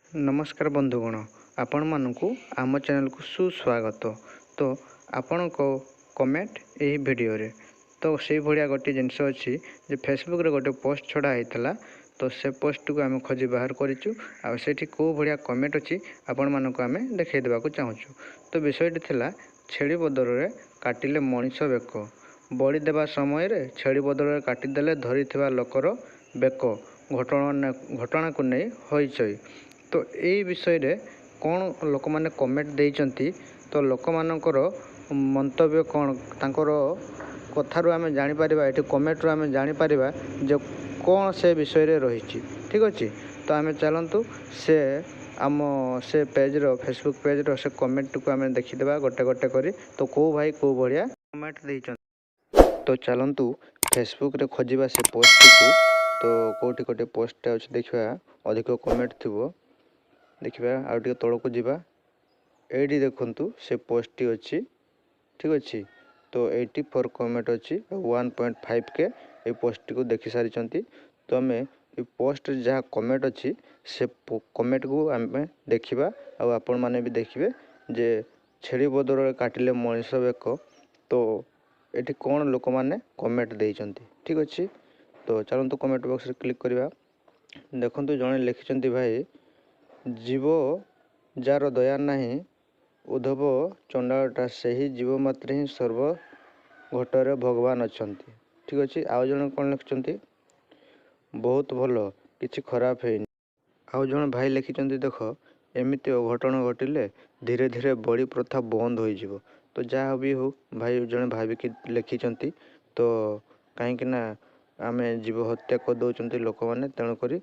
ନମସ୍କାର ବନ୍ଧୁଗଣ, ଆପଣମାନଙ୍କୁ ଆମ ଚ୍ୟାନେଲକୁ ସୁସ୍ୱାଗତ। ତ ଆପଣଙ୍କ କମେଣ୍ଟ ଏହି ଭିଡ଼ିଓରେ ତ ସେଇଭଳିଆ ଗୋଟିଏ ଜିନିଷ ଅଛି ଯେ ଫେସବୁକ୍ରେ ଗୋଟେ ପୋଷ୍ଟ ଛଡ଼ା ହେଇଥିଲା। ତ ସେ ପୋଷ୍ଟଟିକୁ ଆମେ ଖୋଜି ବାହାର କରିଛୁ ଆଉ ସେଇଠି କେଉଁ ଭଳିଆ କମେଣ୍ଟ ଅଛି ଆପଣମାନଙ୍କୁ ଆମେ ଦେଖାଇ ଦେବାକୁ ଚାହୁଁଛୁ। ତ ବିଷୟଟି ଥିଲା ଛେଳି ବଦଳରେ କାଟିଲେ ମଣିଷ ବେକ। ବଳି ଦେବା ସମୟରେ ଛେଳି ବଦଳରେ କାଟିଦେଲେ ଧରିଥିବା ଲୋକର ବେକ, ଘଟଣାକୁ ନେଇ ହଇଚଇ। ତ ଏଇ ବିଷୟରେ କ'ଣ ଲୋକମାନେ କମେଣ୍ଟ ଦେଇଛନ୍ତି, ତ ଲୋକମାନଙ୍କର ମନ୍ତବ୍ୟ କ'ଣ, ତାଙ୍କର କଥାରୁ ଆମେ ଜାଣିପାରିବା, ଏଠି କମେଣ୍ଟରୁ ଆମେ ଜାଣିପାରିବା ଯେ କ'ଣ ସେ ବିଷୟରେ ରହିଛି। ଠିକ୍ ଅଛି, ତ ଆମେ ଚାଲନ୍ତୁ ସେ ଆମ ସେ ପେଜ୍ର, ଫେସବୁକ୍ ପେଜ୍ର ସେ କମେଣ୍ଟଟିକୁ ଆମେ ଦେଖିଦେବା ଗୋଟେ ଗୋଟେ କରି। ତ କେଉଁ ଭାଇ କେଉଁ ଭଳିଆ କମେଣ୍ଟ ଦେଇଛନ୍ତି, ତ ଚାଲନ୍ତୁ ଫେସବୁକ୍ରେ ଖୋଜିବା ସେ ପୋଷ୍ଟଟିକୁ। ତ କେଉଁଠି ଗୋଟେ ପୋଷ୍ଟଟା ଅଛି ଦେଖିବା, ଅଧିକ କମେଣ୍ଟ ଥିବ ଦେଖିବା। ଆଉ ଟିକେ ତଳକୁ ଯିବା, ଏଇଠି ଦେଖନ୍ତୁ ସେ ପୋଷ୍ଟଟି ଅଛି। ଠିକ୍ ଅଛି, ତ 84 କମେଣ୍ଟ ଅଛି, 1.5K ଏଇ ପୋଷ୍ଟଟିକୁ ଦେଖି ସାରିଛନ୍ତି। ତ ଆମେ ଏ ପୋଷ୍ଟରେ ଯାହା କମେଣ୍ଟ ଅଛି ସେ କମେଣ୍ଟକୁ ଆମେ ଦେଖିବା ଆଉ ଆପଣମାନେ ବି ଦେଖିବେ ଯେ ଛେଳି ବଦଳରେ କାଟିଲେ ମଣିଷ ବେକ, ତ ଏଠି କ'ଣ ଲୋକମାନେ କମେଣ୍ଟ ଦେଇଛନ୍ତି। ଠିକ୍ ଅଛି, ତ ଚାଲନ୍ତୁ କମେଣ୍ଟ ବକ୍ସରେ କ୍ଲିକ୍ କରିବା। ଦେଖନ୍ତୁ, ଜଣେ ଲେଖିଛନ୍ତି, ଭାଇ ଜୀବ ଯାର ଦୟା ନାହିଁ ଉଦ୍ଧବ ଚଣ୍ଡାଳଟା, ସେହି ଜୀବ ମାତ୍ରେ ହିଁ ସର୍ବ ଘଟରେ ଭଗବାନ ଅଛନ୍ତି। ଠିକ୍ ଅଛି, ଆଉ ଜଣେ କ'ଣ ଲେଖିଛନ୍ତି? ବହୁତ ଭଲ, କିଛି ଖରାପ ହେଇନି। ଆଉ ଜଣେ ଭାଇ ଲେଖିଛନ୍ତି, ଦେଖ ଏମିତି ଅଘଟଣ ଘଟିଲେ ଧୀରେ ଧୀରେ ବଳି ପ୍ରଥା ବନ୍ଦ ହୋଇଯିବ। ତ ଯାହା ବି ହଉ, ଭାଇ ଜଣେ ଭାବିକି ଲେଖିଛନ୍ତି। ତ କାହିଁକି ନା ଆମେ ଜୀବ ହତ୍ୟା କରିଦେଉଛନ୍ତି ଲୋକମାନେ, ତେଣୁକରି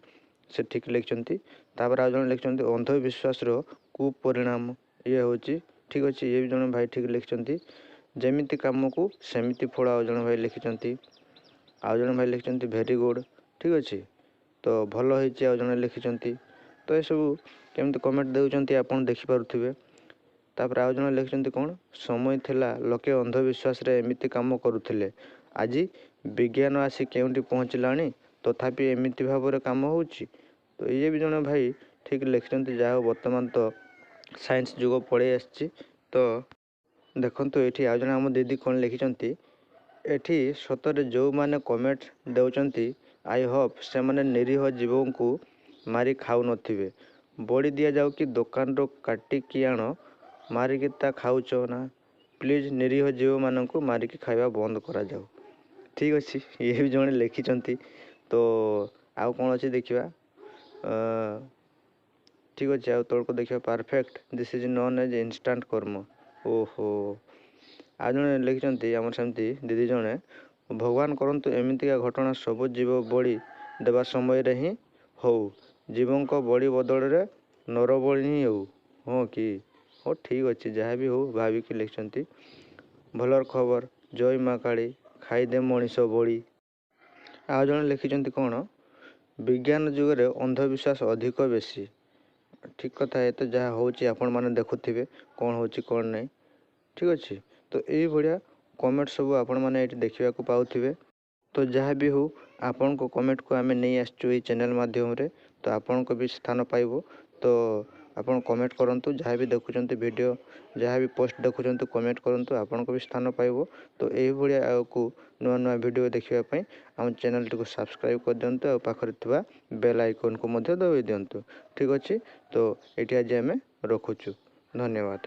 ସେ ଠିକ୍ ଲେଖିଛନ୍ତି। ତାପରେ ଆଉ ଜଣେ ଲେଖିଛନ୍ତି, ଅନ୍ଧବିଶ୍ୱାସର କୁପରିଣାମ ଇଏ ହେଉଛି। ଠିକ୍ ଅଛି, ଇଏ ବି ଜଣେ ଭାଇ ଠିକ୍ ଲେଖିଛନ୍ତି। ଯେମିତି କାମକୁ ସେମିତି ଫଳ, ଆଉ ଜଣେ ଭାଇ ଲେଖିଛନ୍ତି। ଆଉ ଜଣେ ଭାଇ ଲେଖିଛନ୍ତି, ଭେରି ଗୁଡ଼୍। ଠିକ୍ ଅଛି, ତ ଭଲ ହେଇଛି ଆଉ ଜଣେ ଲେଖିଛନ୍ତି। ତ ଏସବୁ କେମିତି କମେଣ୍ଟ ଦେଉଛନ୍ତି ଆପଣ ଦେଖିପାରୁଥିବେ। ତାପରେ ଆଉ ଜଣେ ଲେଖିଛନ୍ତି କ'ଣ? ସମୟ ଥିଲା ଲୋକେ ଅନ୍ଧବିଶ୍ୱାସରେ ଏମିତି କାମ କରୁଥିଲେ, ଆଜି ବିଜ୍ଞାନ ଆସି କେଉଁଠି ପହଞ୍ଚିଲାଣି ତଥାପି ଏମିତି ଭାବରେ କାମ ହେଉଛି। ତ ଇଏ ବି ଜଣେ ଭାଇ ଠିକ୍ ଲେଖିଛନ୍ତି। ଯାହା ହଉ, ବର୍ତ୍ତମାନ ତ ସାଇନ୍ସ ଯୁଗ ପଳେଇ ଆସିଛି। ତ ଦେଖନ୍ତୁ, ଏଇଠି ଆଉ ଜଣେ ଆମ ଦିଦି କ'ଣ ଲେଖିଛନ୍ତି ଏଠି। ସତରେ ଯେଉଁମାନେ କମେଣ୍ଟ ଦେଉଛନ୍ତି, I Hope ସେମାନେ ନିରୀହ ଜୀବଙ୍କୁ ମାରି ଖାଉନଥିବେ। ବଳି ଦିଆଯାଉ କି ଦୋକାନରୁ କାଟିକି ଆଣ, ମାରିକି ତା ଖାଉଛ ନା? ପ୍ଲିଜ୍ ନିରୀହ ଜୀବମାନଙ୍କୁ ମାରିକି ଖାଇବା ବନ୍ଦ କରାଯାଉ। ଠିକ୍ ଅଛି, ଇଏ ବି ଜଣେ ଲେଖିଛନ୍ତି। ତ ଆଉ କ'ଣ ଅଛି ଦେଖିବା। ଠିକ୍ ଅଛି, ଆଉ ତଳକୁ ଦେଖିବା। Perfect, this is known as instant karma. ଓହୋ, ଆଉ ଜଣେ ଲେଖିଛନ୍ତି ଆମର ସେମିତି ଦିଦି ଜଣେ, ଭଗବାନ କରନ୍ତୁ ଏମିତିକା ଘଟଣା ସବୁ ଜୀବ ବଳି ଦେବା ସମୟରେ ହିଁ ହଉ, ଜୀବଙ୍କ ବଳି ବଦଳରେ ନରବଳି ହିଁ ହେଉ। ହଁ କି? ହଉ, ଠିକ୍ ଅଛି, ଯାହା ବି ହଉ ଭାବିକି ଲେଖିଛନ୍ତି। ଭଲର ଖବର, ଜୟ ମା କାଳୀ, ଖାଇଦେ ମଣିଷ ବଳି। ଆଉ ଜଣେ ଲେଖିଛନ୍ତି କ'ଣ? ବିଜ୍ଞାନ ଯୁଗରେ ଅନ୍ଧବିଶ୍ୱାସ ଅଧିକ ବେଶୀ। ଠିକ୍ କଥା, ଏତେ ଯାହା ହେଉଛି ଆପଣମାନେ ଦେଖୁଥିବେ କ'ଣ ହେଉଛି କ'ଣ ନାହିଁ। ଠିକ୍ ଅଛି, ତ ଏଇଭଳିଆ କମେଣ୍ଟ ସବୁ ଆପଣମାନେ ଏଇଠି ଦେଖିବାକୁ ପାଉଥିବେ। ତ ଯାହା ବି ହଉ, ଆପଣଙ୍କ କମେଣ୍ଟକୁ ଆମେ ନେଇ ଆସିଛୁ ଏଇ ଚ୍ୟାନେଲ୍ ମାଧ୍ୟମରେ, ତ ଆପଣଙ୍କ ବି ସ୍ଥାନ ପାଇବ। ତ ଆପଣ କମେଣ୍ଟ କରନ୍ତୁ, ଯାହା ବି ଦେଖୁଛନ୍ତି ଭିଡ଼ିଓ, ଯାହା ବି ପୋଷ୍ଟ ଦେଖୁଛନ୍ତି, କମେଣ୍ଟ କରନ୍ତୁ, ଆପଣଙ୍କ ବି ସ୍ଥାନ ପାଇବ। ତ ଏଇଭଳିଆ ଆଗକୁ ନୂଆ ନୂଆ ଭିଡ଼ିଓ ଦେଖିବା ପାଇଁ ଆମ ଚ୍ୟାନେଲ୍ଟିକୁ ସବସ୍କ୍ରାଇବ୍ କରିଦିଅନ୍ତୁ ଆଉ ପାଖରେ ଥିବା ବେଲ୍ ଆଇକନ୍କୁ ମଧ୍ୟ ଦବାଇ ଦିଅନ୍ତୁ। ଠିକ୍ ଅଛି, ତ ଏଇଠି ଆଜି ଆମେ ରଖୁଛୁ। ଧନ୍ୟବାଦ।